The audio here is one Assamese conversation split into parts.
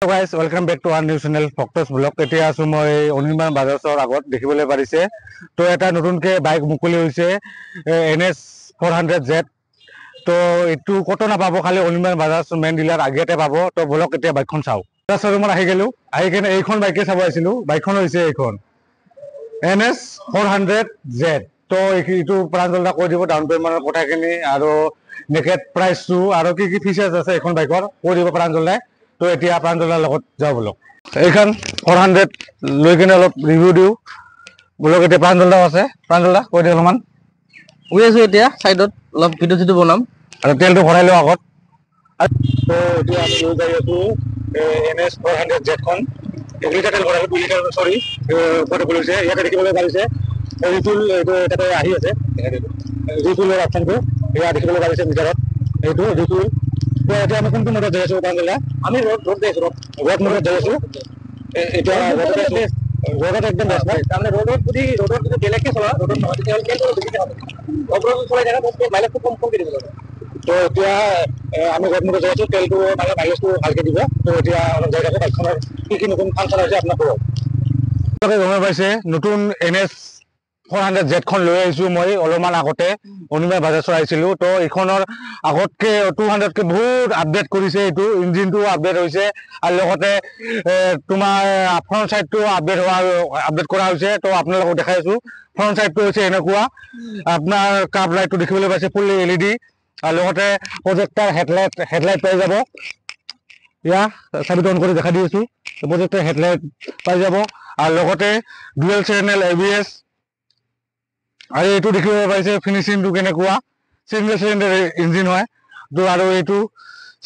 Guys, welcome back to our new channel ফক্টছ blog. এতিয়া আছো মই অনিৰ্বাণ বাজাজৰ আগত, দেখিবলৈ পাৰিছে। তো এটা নতুনকৈ বাইক মুকলি হৈছে, এন এছ 400 জেড। তো এইটো ক'তো নাপাব, খালি অনিৰ্বাণ বাজাজ মেইন ডিলাৰ আগিয়াতে পাব। তো বলক, এতিয়া বাইকখন চাওঁ। শ্বৰুমত আহি গ'লো। আহি কিনে এইখন বাইকে চাব আহিছিলো। বাইকখন হৈছে এইখন এন এছ 400 জেড। তো এইটো প্ৰাঞ্জল দা কৈ দিব ডাউন পে'মেণ্টৰ কথাখিনি আৰু নেকেট প্ৰাইচটো আৰু কি কি ফিচাৰ্ছ আছে এইখন বাইকৰ, কৈ দিব প্ৰাঞ্জল দাই। তো এতিয়া প্ৰাঞ্জল দাৰ লগত যাওঁ বলক। এইখন 400 লৈ কিনে অলপ ৰিভিউ দিওঁ বলক। এতিয়া প্ৰাঞ্জল দাও আছে। প্ৰাঞ্জল দা, কৈ দিওঁ অলপমান। গৈ আছো এতিয়া চাইডত, অলপ ভিডিঅ' চিডিঅ' বনাম। আৰু তেলটো ভৰাই লওঁ আগত। তো এতিয়া আমি লৈ যাই আছো এন এছ 400 জেডখন। 1 লিটাৰ তেল ভৰালো, 2 লিটাৰ, চৰি, ওপৰতে হৈছে। ইয়াতে দেখিবলৈ পাৰিছে ৰিফিল, এইটো তাতে আহি আছে ৰিফিলৰ অপশ্যনটো। এয়া দেখিবলৈ পাৰিছে মিটাৰত এইটো ৰিফিল। তো এতিয়া আমি কোনটো মোডত যাই আছো, প্ৰাঞ্জল দা? আমি ৰ'ড ৰ'ড যাই আছো, ৰ'ড। ৰ'ড মোডত যাই আছো। এতিয়া ৰ'ডত আছো, ৰ'ডত একদম বেষ্ট না? তাৰমানে ৰ'ডত যদি বেলেগকে চলা, ৰ'ডত নহয়, তেতিয়াহ'লে তেলটো অলপ বেছিকে খাব। অফ-ৰ'ডত চলাই থাকা, তেতিয়া মাইলেজটো কম কমকে দিব। তো এতিয়া আমি ৰ'ড মোডত যাই আছো, তেলটো মানে মাইলেজটো ভালকে দিব। তো এতিয়া অলপ যাই থাকো, বাইকখনৰ কি কি নতুন ফাংচন হৈছে আপোনাক ক'ব। আপোনালোকে গমে পাইছে, নতুন এন এছ 400 জেডখন লৈ আহিছো। মই অলপমান আগতে অনিৰ্বাণ বাজাজৰ আহিছিলো। তো এইখনৰ আগতকে 200তকে বহুত আপডেট কৰিছে। এইটো ইঞ্জিনটো আপডেট হৈছে আৰু লগতে তোমাৰ ফ্ৰণ্ট চাইডটো আপডেট কৰা হৈছে। তো আপোনালোকক দেখাই আছো, ফ্ৰণ্ট চাইডটো হৈছে এনেকুৱা। আপোনাৰ কাৰ্ব লাইটটো দেখিবলৈ পাইছে, ফুল এলইডি আৰু লগতে প্ৰজেক্টাৰ হেডলাইট পাই যাব। ইয়া চাবিটো অন কৰি দেখাই দি আছো। প্ৰজেক্টাৰ হেডলাইট পাই যাব আৰু লগতে ডুৱেল চেনেল এবিএছ। আৰু এইটো দেখিব পাইছে ফিনিচিংটো কেনেকুৱা, ছিংগল চিলিণ্ডাৰ ইঞ্জিন হয়। তো আৰু এইটো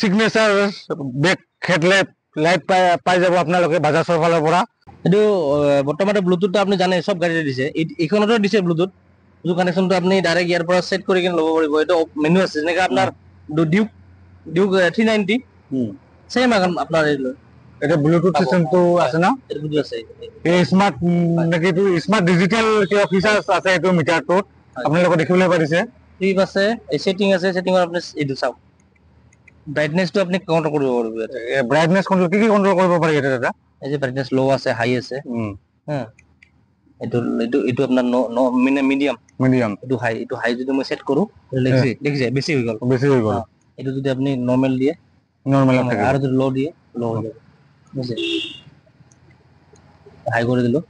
চিগনেচাৰ বেক হেডলাইট লাইট পাই যাব আপোনালোকে বাজাজৰ ফালৰ পৰা। এইটো বৰ্তমানে ব্লুটুথটো আপুনি জানে, চব গাড়ীতে দিছে। এইখনতো দিছে ব্লুটুথ। ব্লুটুথ কানেকশ্যনটো আপুনি ডাইৰেক্ট ইয়াৰ পৰা ছেট কৰি কিনে ল'ব পাৰিব। এইটো মেনু আছে, যেনেকে আপোনাৰ ডিউক ডিউক 390 ছেম আপোনাৰ এইটো। এতিয়া ব্লুটুথ পাব। চিষ্টেমটো আছে ন? এইটো ব্লুটুথ আছে। এই স্মাৰ্ট নেকি, এইটো স্মাৰ্ট ডিজিটেল কিবা ফিচাৰ্ছ আছে এইটো মিটাৰটোত। আপোনালোকে দেখিবলৈ পাৰিছে। ট্ৰিপ আছে, এই ছেটিং আছে। ছেটিঙৰ আপুনি এইটো চাওক, ব্ৰাইটনেছটো আপুনি কণ্ট্ৰল কৰিব পাৰিব ইয়াতে। ব্ৰাইটনেছ কণ্ট্ৰল, কি কি কণ্ট্ৰল কৰিব পাৰি ইয়াতে দাদা? এই যে ব্ৰাইটনেছ ল' আছে, হাই আছে। হা, এইটো এইটো এইটো আপোনাৰ ন মানে মিডিয়াম। মিডিয়াম। এইটো হাই। এইটো হাই যদি মই ছেট কৰো, দেখিছে দেখিছে, বেছি হৈ গ'ল। বেছি হৈ গ'ল। অ, এইটো যদি আপুনি নৰ্মেল দিয়ে, নৰ্মেলত থাকিব। আৰু যদি ল' দিয়ে, ল' হৈ যাব, বুজিছে? হাই কৰি দিলো।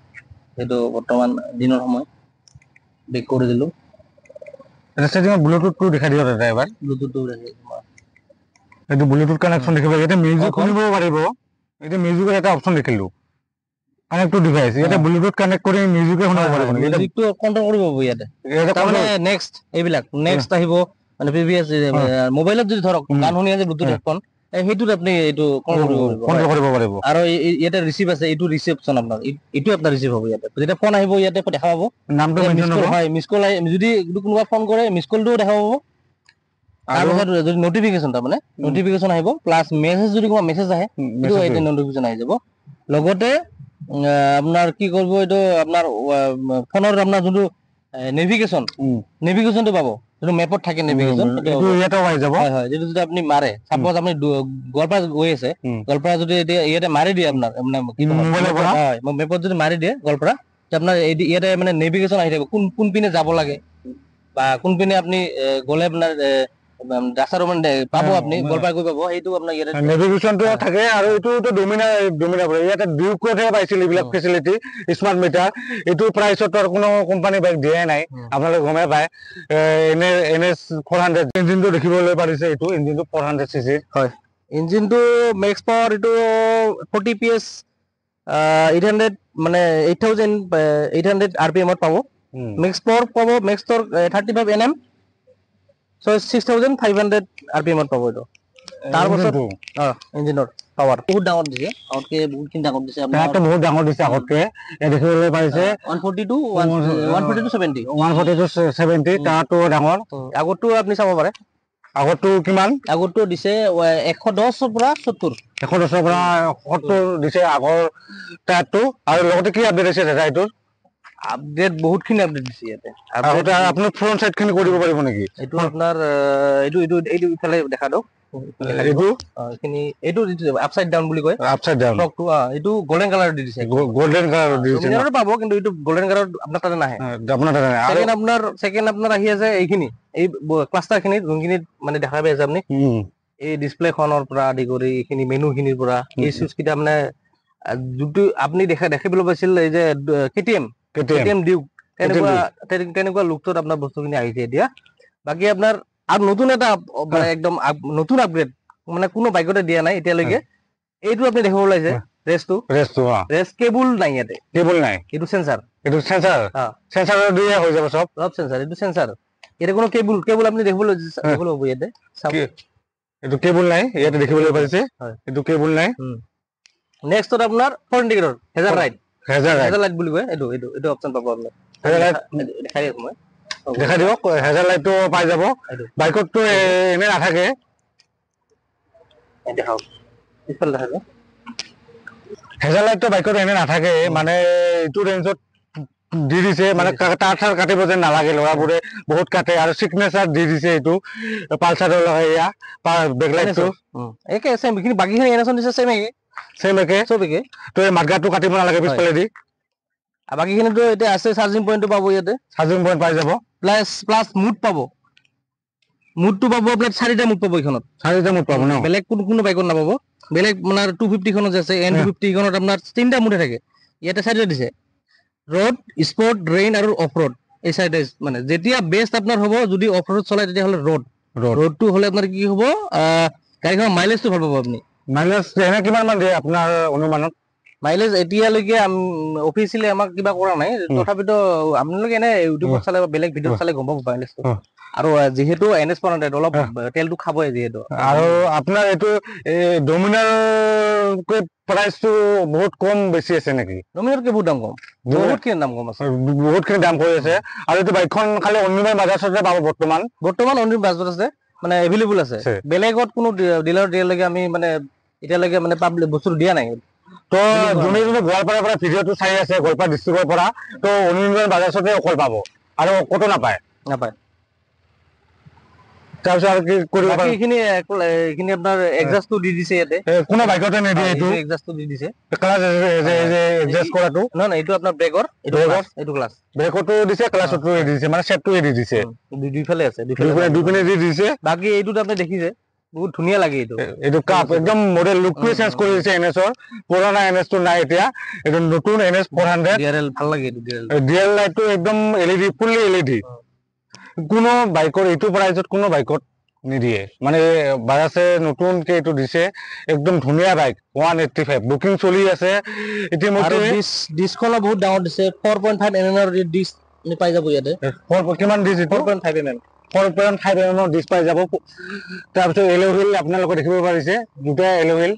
সেইটো বৰ্তমান দিনৰ সময়, বেক কৰি দিলো। এটা ছেটিঙত ব্লুটুথটো দেখাই দিয়ক দাদা এবাৰ। ব্লুটুথটো। এইটো ব্লুটুথ কানেকশ্যন দেখিব, ইয়াতে মিউজিক অ, শুনিব পাৰিব। এতিয়া মিউজিকৰ এটা অপশ্যন দেখিলো, কানেক্ট টু ডিভাইচ। ইয়াতে ব্লুটুথ কানেক্ট কৰি মিউজিকে শুনিব পাৰিব নেকি এতিয়া? মিউজিকটো কণ্ট্ৰল কৰিব পাৰিব ইয়াতে। ইয়াতে তাৰমানে নেক্সট এইবিলাক নেক্সট আহিব, মানে প্ৰিভিয়াছ মোবাইলত যদি ধৰক গান শুনি আছে ব্লুটুথ হেডফোন, সেইটোত আপুনি এইটো কণ্ট্ৰল কৰিব পাৰিব। কণ্ট্ৰল কৰিব পাৰিব। আৰু ইয়াতে ৰিচিভ আছে, এইটো ৰিচিপশ্যন আপোনাৰ, এইটো আপোনাৰ ৰিচিভ হ'ব ইয়াতে। যেতিয়া ফোন আহিব, ইয়াতে দেখা পাব। নামটো মিছ মেনশ্যন কল হ'ব। হয়, মিছ কল যদি কোনোবা ফোন কৰে, মিছ কলটোও দেখা পাব। আৰু তাৰপিছত যদি নটিফিকেশ্যন, তাৰমানে নটিফিকেশ্যন আহিব, প্লাছ মেছেজ, যদি কোনোবা মেছেজ আহে, সেইটো message এইটো নটিফিকেশ্যন আহি যাব। লগতে আপোনাৰ কি কৰিব, এইটো আপোনাৰ ফোনৰ আপোনাৰ যোনটো নেভিগেশ্যন, নেভিগেশ্যনটো পাব, যোনটো মেপত থাকে নেভিগেশ্যন। এইটো ইয়াতেও আহি যাব। হয়, যিটো যদি আপুনি মাৰে, চাপ'জ আপুনি গোৱালপাৰা গৈ আছে, গোৱালপাৰা যদি এতিয়া ইয়াতে মাৰি দিয়ে আপোনাৰ মানে কি কয়, মোবাইলৰ পৰা? হয়, মেপত যদি মাৰি দিয়ে গোৱালপাৰা, তেতিয়া আপোনাৰ ইয়াতে মানে নেভিগেশ্যন আহি থাকিব, কোন কোনপিনে যাব লাগে বা কোনপিনে আপুনি গ'লে আপোনাৰ ৰাস্তাটো মানে পাব, আপুনি গোৱালপাৰা গৈ পাব, সেইটো আপোনাৰ ইয়াতে নেভিগেশ্যনটো থাকে। আৰু এইটোতো ডমিনাৰ, ডমিনাৰ পৰে। ইয়াতে ডিউকতহে পাইছিল এইবিলাক ফেচিলিটি, স্মাৰ্ট মিটাৰ। এইটো প্ৰাইচত আৰু কোনো কোম্পানী বাইক দিয়াই নাই। আপোনালোকে গমেই পায়। এনে এন এছ 400 ইঞ্জিনটো দেখিবলৈ পাৰিছে, এইটো ইঞ্জিনটো 400 চি চিৰ। হয়, ইঞ্জিনটো মেক্স পাৱাৰ এইটো 40 PS, 800 মানে 8800 আৰ পি এমত পাব। মেক্স পাৱাৰ পাব, max torque 35 Nm, so 6500 R P এমত পাব এইটো। তাৰপাছত ইঞ্জিনটো। অ, ইঞ্জিনৰ পাৱাৰ বহুত ডাঙৰ দিছে, আগতকে বহুতখিনি ডাঙৰ দিছে আপোনাৰ। টায়াৰটো বহুত ডাঙৰ দিছে আগতকে, ইয়াত দেখিবলৈ পাৰিছে। 142, 142 70। 142 70, টায়াৰটো ডাঙৰ। আগৰটো আপুনি চাব পাৰে। আগৰটো কিমান? আগৰটো দিছে 110ৰ পৰা 70। 110ৰ পৰা 70 দিছে আগৰ টায়াৰটো। আৰু লগতে কি আপডেট আছে দাদা এইটোৰ? আপডেট বহুতখিনি আপডেট দিছে ইয়াতে। আগতে আপোনাৰ ফ্ৰণ্ট চাইড খিনি কৰিব পাৰিব নেকি? এইটো আপোনাৰ এইটো এইটো এইটো ইফালে দেখা দিয়ক। এইটো এইখিনি এইটো আপচাইড ডাউন বুলি কয়। আপচাইড ডাউন ফ্ৰকটো, এইটো গল্ডেন কালাৰ দি দিছে। গল্ডেন কালাৰ দি দিছে। ডমিনাৰতো পাব, কিন্তু এইটো গল্ডেন কালাৰ আপোনাৰ তাতে নাহে। আপোনাৰ তাতে নাহে। আৰু ছেকেণ্ড আপোনাৰ আহি আছে এইখিনি, এই ক্লাষ্টাৰ খিনি যোনখিনি মানে দেখা পাই আছে আপুনি, এই ডিছপ্লে খনৰ পৰা আদি কৰি এইখিনি মেনু খিনিৰ পৰা এই চুইচ কেইটা, মানে যোনটো আপুনি দেখিবলৈ পাইছিল এই যে কেটিএম ডিউক, তেনেকুৱা লুকটোত আপোনাৰ বস্তুখিনি আহিছে এতিয়া। বাকী আপোনাৰ আৰু নতুন এটা মানে একদম নতুন আপগ্ৰেড, মানে কোনো বাইকতে দিয়া নাই এতিয়ালৈকে, এইটো আপুনি দেখিব ওলাইছে ৰেচটো। ৰেচ কেবুল নাই ইয়াতে, কেবুল নাই, এইটো চেঞ্চাৰ। এইটো চেঞ্চাৰ, চেঞ্চাৰৰ দিয়ে হৈ যাব চব, চব চেঞ্চাৰ, এইটো চেঞ্চাৰ। ইয়াতে কোনো কেবুল আপুনি দেখিবলৈ পাব ইয়াতে, এইটো কেবুল নাই ইয়াতে দেখিবলৈ পাইছে, এইটো কেবুল নাই। নেক্সটত আপোনাৰ four indicator, hazard light, hazard light বুলি কয় এইটো, এইটো এইটো অপশ্যন পাব আপোনাৰ। হেজাৰ লাইট দেখাই দিম মই, দেখাই দিয়ক। হেজাৰ লাইটটো পাই যাব, বাইকতটো এনে নাথাকে। দেখাওক পিছফালে দেখাব। হেজাৰ লাইটটো বাইকত এনে নাথাকে, মানে এইটো ৰেঞ্জত দি দিছে, মানে তাঁৰ চাৰ কাটিব যেন নালাগে, ল'ৰাবোৰে বহুত কাটে। আৰু চিগনেচাৰ দি দিছে এইটো পালচাৰৰ লগাই, এয়া বেক লাইটটো একে চেম, বাকীখিনি এনে দিছে চেম একে, চেম একে চব একে। তো এই মাডগাৰ্ডটো কাটিব নালাগে পিছফালেদি। বাকীখিনিতো এতিয়া আছে, চাৰ্জিং পইণ্টটো পাব ইয়াতে, চাৰ্জিং পইণ্ট পাই যাব, প্লাছ মুড পাব, মুডটো পাব আপোনাৰ চাৰিটা মুড পাব এইখনত, চাৰিটা মুড পাব ন, বেলেগ কোনো বাইকত নাপাব। বেলেগ মানে 250খনত যে আছে, এন 250খনত আপোনাৰ তিনিটা মুডে থাকে, ইয়াতে চাৰিটা দিছে, ৰোড, স্পৰ্ট, ৰেইন আৰু অফ ৰোড, এই চাৰিটা। মানে যেতিয়া বেষ্ট আপোনাৰ হ'ব, যদি অফ ৰোড চলাই তেতিয়াহ'লে ৰোড, ৰোডটো হ'লে আপোনাৰ কি হ'ব, গাড়ীখনৰ মাইলেজটো ভাল পাব আপুনি। মাইলেজ এনে কিমান মান দিয়ে আপোনাৰ অনুমানত? মাইলেজ এতিয়ালৈকে অফিচিয়েলি আমাক কিবা কৰা নাই, তথাপিতো আপোনালোকে এনে ইউটিউবত চালে বা বেলেগ ভিডিঅ'ত চালে গম পাব মাইলেজটো। আৰু যিহেতু এন এছ 400 অলপ তেলটো খাবই যিহেতু। আৰু আপোনাৰ এইটো ডমিনাৰকৈ প্ৰাইচটো বহুত কম বেছি আছে নেকি? ডমিনাৰতকৈ বহুত দাম কম, বহুতখিনি দাম কম আছে, বহুতখিনি দাম কৰি আছে। আৰু এইটো বাইকখন খালি অনিৰ্বাণ বাজাজতে পাব বৰ্তমান, বৰ্তমান অনিৰ্বাণ বাজাজত আছে, মানে এভেইলেবল আছে, বেলেগত কোনো ডিলাৰ দিয়ালৈকে আমি মানে এতিয়ালৈকে মানে পাব্লিক বস্তুটো দিয়া নাই। তো যোনে যোনে গোৱালপাৰাৰ পৰা ভিডিঅ'টো চাই আছে, গোৱালপাৰা ডিষ্ট্ৰিক্টৰ পৰা, তো অনিৰ্বাণ বাজাজতে অকল পাব আৰু ক'তো নাপায়, নাপায়। তাৰপিছত আৰু কি কৰিব পাৰি? এইখিনি আপোনাৰ এডজাষ্টটো দি দিছে ইয়াতে, কোনো বাইকতে নিদিয়ে এইটো এডজাষ্টটো দি দিছে, ক্লাচ এডজাষ্ট কৰাটো। নহয় নহয়, এইটো আপোনাৰ ব্ৰেকৰ, এইটো ক্লাচ, ব্ৰেকতো দিছে, ক্লাচতো দিছে, মানে সেটটো দি দিছে, দুইফালে আছে, দুইপিনে দি দিছে। বাকী এইটোত আপুনি দেখিছে বহুত ধুনীয়া লাগে এইটো, এইটো কাপ একদম মডেল লুকটোৱে চেঞ্জ কৰি দিছে এন এছৰ, পুৰণা এন এছটো নাই এতিয়া, এইটো নতুন এন এছ 400। ডিআৰএল ভাল লাগে এইটো, ডিআৰএল লাইটটো একদম এলইডি, ফুল্লি এলইডি। কোনো বাইকৰ এইটো প্ৰাইজত কোনো বাইকত নিদিয়ে, মানে বাজাজে নতুনকে এইটো দিছে, একদম ধুনীয়া বাইক। 185 বুকিং চলি আছে ইতিমধ্যে। ডিস্কখনো বহুত ডাঙৰ দিছে, 4.5 mm ৰ ডিস্ক পাই যাব ইয়াতে। কিমান ডিস্ক? 4.5 mm, 4.5 mm ৰ ডিস্ক পাই যাব। তাৰপিছত এলো হুইল আপোনালোকে দেখিব পাৰিছে, দুটা এলো হুইল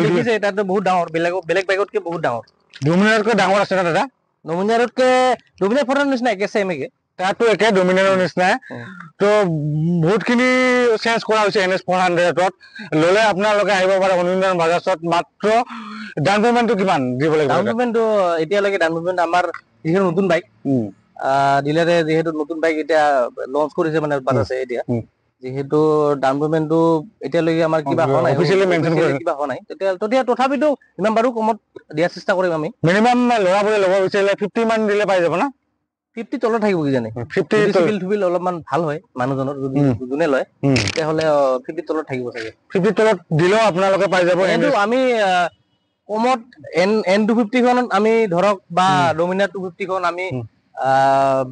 দেখিছে, তাতো বহুত ডাঙৰ, বেলেগ বাইকতকে বহুত ডাঙৰ, ডমিনাৰতকৈ ডাঙৰ আছে না দাদা? ডমিনাৰতকে, ডমিনাৰ 400 নিচিনা একে চেম একে, তাতো একে ডমিনাৰৰ নিচিনাই। তো বহুতখিনি চেঞ্জ কৰা হৈছে এন এছ 400ত। ল'লে আপোনালোকে আহিব পাৰে অনিৰ্বাণ বাজাজত। মাত্ৰ ডাউন পে'মেণ্টটো কিমান দিব লাগিব? ডাউন পে'মেণ্টটো এতিয়ালৈকে ডাউন পে'মেণ্ট আমাৰ যিহেতু নতুন বাইক, ডিলাৰে যিহেতু নতুন বাইক এতিয়া লঞ্চ কৰিছে মানে বাজাজে এতিয়া, যিহেতু ডাউন পে'মেণ্টটো এতিয়ালৈকে আমাৰ কিবা হোৱা নাই, কিবা হোৱা নাই, তেতিয়া তথাপিতো ইমান বাৰু কমত দিয়াৰ চেষ্টা কৰিম আমি। মিনিমাম ল'ৰাবোৰে ল'ব বিচাৰিলে 50 মান দিলে পাই যাব না? 50 তলত থাকিব কিজানি, 50 চিভিল থুবিল অলপমান ভাল হয় মানুহজনৰ, যদি যোনে লয় তেতিয়াহ'লে 50 তলত থাকিব চাগে। 50 তলত দিলেও আপোনালোকে পাই যাব। কিন্তু আমি কমত এন 250খনত আমি ধৰক বা ডমিনাৰ 250খন আমি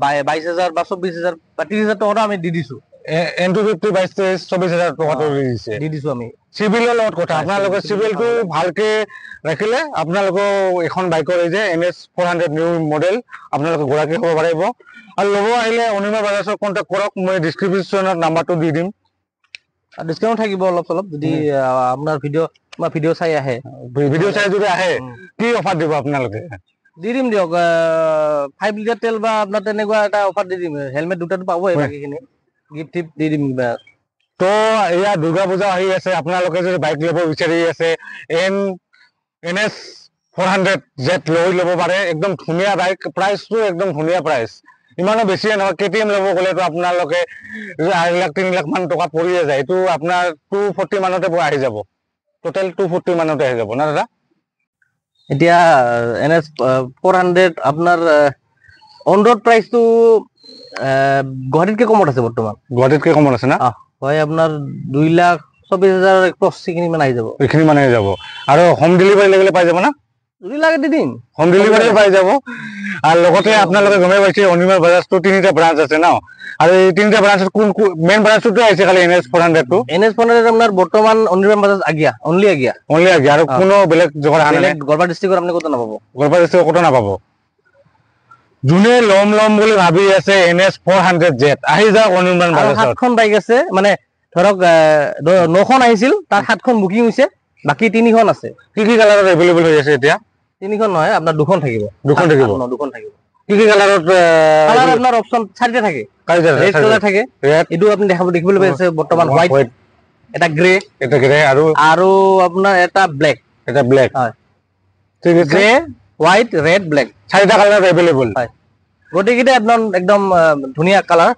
22,000 বা 24,000 বা 30,000 টকাটো আমি দি দিছো। এন 250 22, 24,000 টকাটো দি দিছো আমি। চিভিলৰ লগত কথা, আপোনালোকে চিভিলটো ভালকে ৰাখিলে আপোনালোকৰ এখন বাইকৰ এই যে এন এছ 400 নিউ মডেল আপোনালোকে গৰাকী হ'ব পাৰিব। আৰু ল'ব আহিলে অনিৰ্বাণ বাজাজক কণ্টেক্ট কৰক, মই ডিছক্ৰিপশ্যনত নাম্বাৰটো দি দিম। ডিছকাউণ্ট থাকিব অলপ চলপ, যদি আপোনাৰ ভিডিঅ' চাই আহে, ভিডিঅ' চাই যদি আহে কি অফাৰ দিব আপোনালোকে? দি দিম দিয়ক, 5 লিটাৰ তেল বা আপোনাৰ তেনেকুৱা এটা অফাৰ দি দিম। হেলমেট দুটাটো পাবই, বাকীখিনি গিফ্ট টিফ্ট দি দিম কিবা। তো এয়া দুৰ্গা পূজা আহি আছে, আপোনালোকে যদি বাইক ল'ব বিচাৰি আছে এন এছ 400 জেড লৈ ল'ব পাৰে, একদম ধুনীয়া বাইক, প্ৰাইচটো একদম ধুনীয়া প্ৰাইচ। ইমানো বেছিয়ে নহয়। কেটিএম ল'ব গ'লেতো আপোনালোকে 2.5 লাখ 3 লাখ মান টকা পৰিয়ে যায়। এইটো আপোনাৰ 240 মানতে আহি যাব, টোটেল 240 মানতে আহি যাব না দাদা? এতিয়া এন এছ 400 আপোনাৰ অন ৰোড প্ৰাইচটো গুৱাহাটীতকে কমত আছে বৰ্তমান। গুৱাহাটীতকে কমত আছে না? হয়, আপোনাৰ 2,24,000 এপ্ৰক্স সেইখিনি মান আহি যাব। এইখিনি মানে আহি যাব। আৰু হোম ডেলিভাৰী লাগিলে পাই যাব না? যদি লাগে দি দিম। হোম ডেলিভাৰী পাই যাব। আৰু লগতে আপোনালোকে গমেই পাইছে, অনিৰ্বাণ বাজাজটো তিনিটা ব্ৰাঞ্চ আছে ন? আৰু এই তিনিটা ব্ৰাঞ্চত কোন মেইন ব্ৰাঞ্চটোতে আহিছে খালি এন এছ 400টো? এন এছ 400 আপোনাৰ বৰ্তমান অনিৰ্বাণ বাজাজ আগিয়া, অনলি আগিয়া। অনলি আগিয়া। আৰু কোনো বেলেগ জেগাত অহা নাই? বেলেগ গোৱালপাৰা ডিষ্ট্ৰিক্টৰ আপুনি ক'তো নাপাব। গোৱালপাৰা ডিষ্ট্ৰিক্টত ক'তো নাপাব। যোনে ল'ম ল'ম বুলি ভাবি আছে এন এছ 400 জেড, আহি যাওক অনিৰ্বাণ আৰু বাজাজত। সাতখন বাইক আছে, মানে ধৰক নখন আহিছিল, তাৰ সাতখন বুকিং হৈছে, বাকী তিনিখন আছে। কি কি কালাৰত এভেইলেবল হৈ আছে এতিয়া? তিনিখন নহয়, আপোনাৰ দুখন থাকিব। দুখন থাকিব? আঠ, ন, দুখন থাকিব। কি কি কালাৰত? কালাৰ আপোনাৰ অপচন চাৰিটা থাকে। ৰেড কালাৰ থাকে, ৰেড। এইটো আপুনি দেখিবলৈ পাইছে বৰ্তমান, হোৱাইট, হোৱাইট, এটা গ্ৰে। এটা গ্ৰে আৰু? আৰু আপোনাৰ এটা ব্লেক। এটা ব্লেক। হয়। ঠিক আছে। Grey, white, red, black. চাৰিটা কালাৰত এভেইলেবল। হয়, গোটেইকেইটা একদম একদম ধুনীয়া কালাৰ।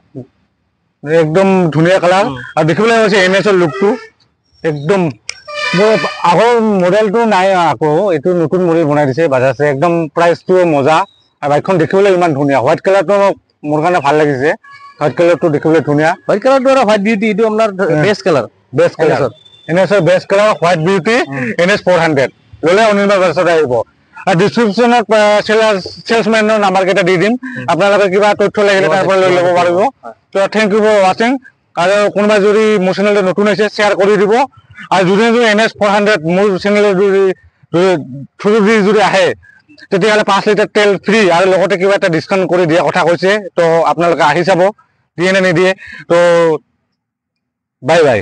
একদম ধুনীয়া কালাৰ। আৰু দেখিবলৈ হৈছে এন এছৰ লুকটো একদম। মোৰ আগৰ মডেলটো নাই, আকৌ এইটো নতুন মডেল বনাই দিছে বাজাজে। একদম প্ৰাইচটোও মজা আৰু বাইকখন দেখিবলৈ ইমান ধুনীয়া। হোৱাইট কালাৰটো মোৰ কাৰণে ভাল লাগিছে, হোৱাইট কালাৰটো দেখিবলৈ ধুনীয়া। হোৱাইট কালাৰটো আৰু হোৱাইট বিউটি, এইটো আপোনাৰ best colour. Best colour N এছৰ, best colour white beauty. N S 400 ল'লে অনিৰ্বাণ বাজাজত আহিব। আৰু ডিছক্ৰিপশ্যনত চেলছমেনৰ নাম্বাৰ কেইটা দি দিম, আপোনালোকে কিবা তথ্য লাগিলে তাৰ পৰা লৈ ল'ব পাৰিব। তো thank U for ৱাচিং। আৰু কোনোবা যদি মোৰ চেনেলটো নতুন হৈছে, শ্বেয়াৰ কৰি দিব। আৰু যোনে যোনে এন এছ 400 মোৰ চেনেলৰ যদি থ্ৰু দি যদি আহে, তেতিয়াহ'লে 5 লিটাৰ তেল ফ্ৰী আৰু লগতে কিবা এটা ডিছকাউণ্ট কৰি দিয়া কথা কৈছে। তো আপোনালোকে আহি চাব দিয়ে নে নিদিয়ে। তো বাই বাই।